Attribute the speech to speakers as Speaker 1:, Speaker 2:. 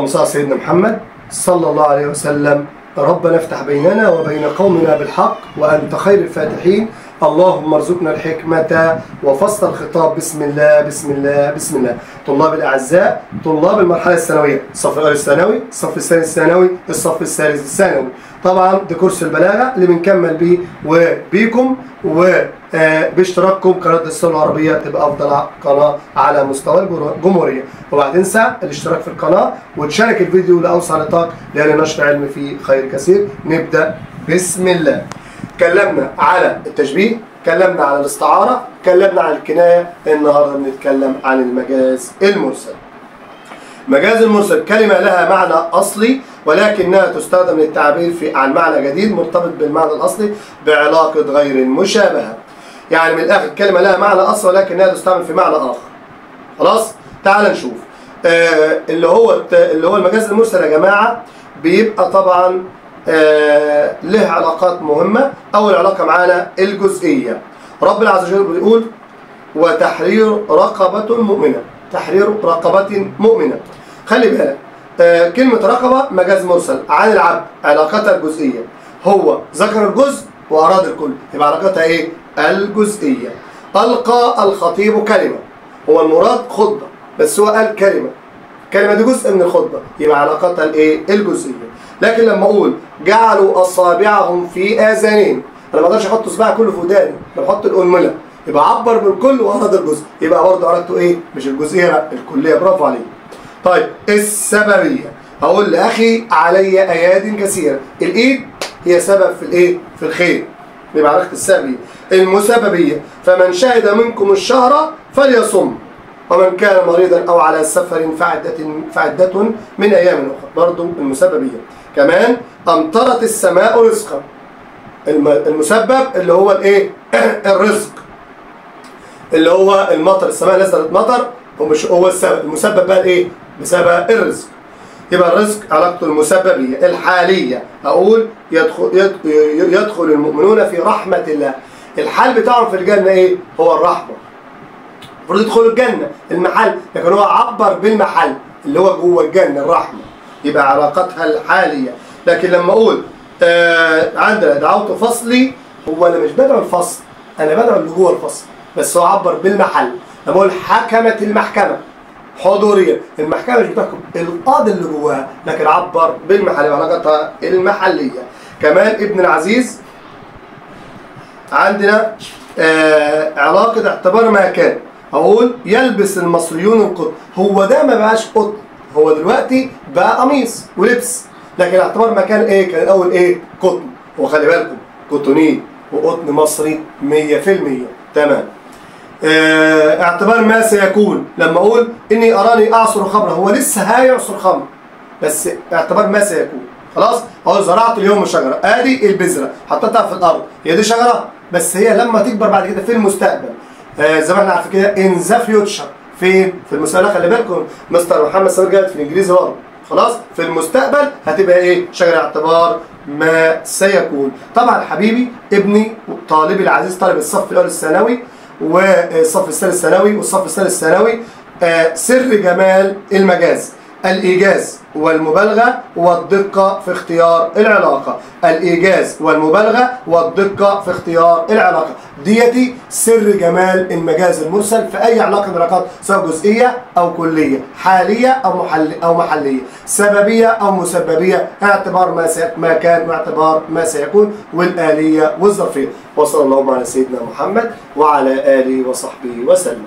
Speaker 1: اللهم صل على سيدنا محمد صلى الله عليه وسلم. ربنا افتح بيننا وبين قومنا بالحق وأنت خير الفاتحين. اللهم ارزقنا الحكمة وفصل الخطاب. بسم الله بسم الله بسم الله. طلاب الأعزاء، طلاب المرحلة الثانوية، الصف الأول الثانوي، الصف الثاني الثانوي، الصف الثالث الثانوي. طبعا ده كورس البلاغة اللي بنكمل بيه وبيكم وباشتراككم قناة الصورة العربية تبقى أفضل قناة على مستوى الجمهورية. اوعى تنسى الاشتراك في القناة وتشارك الفيديو لأوسع نطاق، لأن نشر علم فيه خير كثير. نبدأ بسم الله. اتكلمنا على التشبيه، اتكلمنا على الاستعارة، اتكلمنا على الكناية. النهارده بنتكلم عن المجاز المرسل. مجاز المرسل كلمة لها معنى أصلي ولكنها تستخدم للتعبير عن معنى جديد مرتبط بالمعنى الأصلي بعلاقة غير مشابهة. يعني من الآخر كلمة لها معنى أصلي ولكنها تستعمل في معنى آخر. خلاص؟ تعال نشوف. اللي هو المجاز المرسل يا جماعة بيبقى طبعا له علاقات مهمة. أول علاقة معانا الجزئية. ربنا عز وجل بيقول وتحرير رقبة مؤمنة. تحرير رقبة مؤمنة. خلي بالك، كلمة رقبة مجاز مرسل عن العبد، علاقتها الجزئية. هو ذكر الجزء وأراد الكل، يبقى علاقتها إيه؟ الجزئية. ألقى الخطيب كلمة، هو المراد خطبة بس هو قال كلمة، الكلمة دي جزء من الخطبة، يبقى علاقتها الإيه؟ الجزئية. لكن لما أقول جعلوا أصابعهم في آذانهم، أنا ما أقدرش أحط صباعي كله في وداني، أنا بحط الأنملة، يبقى عبر بالكل وأراد الجزء، يبقى برضه علاقته إيه؟ مش الجزئية بقى، الكلية. برافو عليك. طيب السببية، هقول لأخي علي أياد كثيرة، الإيد هي سبب في الإيه؟ في الخير، يبقى علاقة السببية. المسببية، فمن شهد منكم الشهر فليصم ومن كان مريضا أو على سفر فعدة من أيام أخرى، برضه المسببية. كمان أمطرت السماء رزقا، المسبب اللي هو الإيه؟ الرزق، اللي هو المطر، السماء نزلت مطر، ومش هو السبب، المسبب بقى الإيه؟ بسبب الرزق. يبقى الرزق علاقته المسببية. الحالية، أقول يدخل المؤمنون في رحمة الله. الحال بتاعهم في الجنة إيه؟ هو الرحمة. المفروض يدخلوا الجنة، المحل، لكن هو عبر بالمحل اللي هو جوه الجنة الرحمة، يبقى علاقتها الحالية. لكن لما أقول عندنا دعوت فصلي، هو أنا مش بدعو الفصل، أنا بدعو اللي جوه الفصل، بس هو عبر بالمحل. لما أقول حكمت المحكمة حضوريا، المحكمة مش بتحكم، القاضي اللي جواها، لكن عبر بالمحل، يبقى علاقتها المحلية. كمان ابن العزيز عندنا علاقة اعتبار ما كان. أقول يلبس المصريون القطن، هو ده ما بقاش قطن، هو دلوقتي بقى قميص ولبس، لكن اعتبار ما كان إيه؟ كان الأول إيه؟ قطن. وخلي بالكم قطنين وقطن مصري 100%. تمام. اعتبار ما سيكون، لما اقول اني اراني اعصر خمره، هو لسه هيعصر خمر، بس اعتبار ما سيكون. خلاص؟ اقول زرعت اليوم شجرة، ادي البذرة حطيتها في الارض، هي دي شجرة بس هي لما تكبر بعد كده في المستقبل، زي ما احنا عارفين كده in the future، فين؟ في المستقبل. خلي بالكم مستر محمد سمير جاد في الانجليزي برضه. خلاص؟ في المستقبل هتبقى ايه؟ شجرة اعتبار ما سيكون. طبعا حبيبي ابني طالبي العزيز طالب الصف الاول الثانوي والصف الثالث الثانوي والصف الثالث الثانوي، سر جمال المجاز الإيجاز والمبالغة والدقة في اختيار العلاقة. الإيجاز والمبالغة والدقة في اختيار العلاقة، ديتي سر جمال المجاز المرسل في أي علاقة من العلاقات، سواء جزئية أو كلية، حالية أو محلية، سببية أو مسببية، اعتبار ما كان واعتبار ما سيكون، والآلية والظرفية. وصلى اللهم على سيدنا محمد وعلى آله وصحبه وسلم.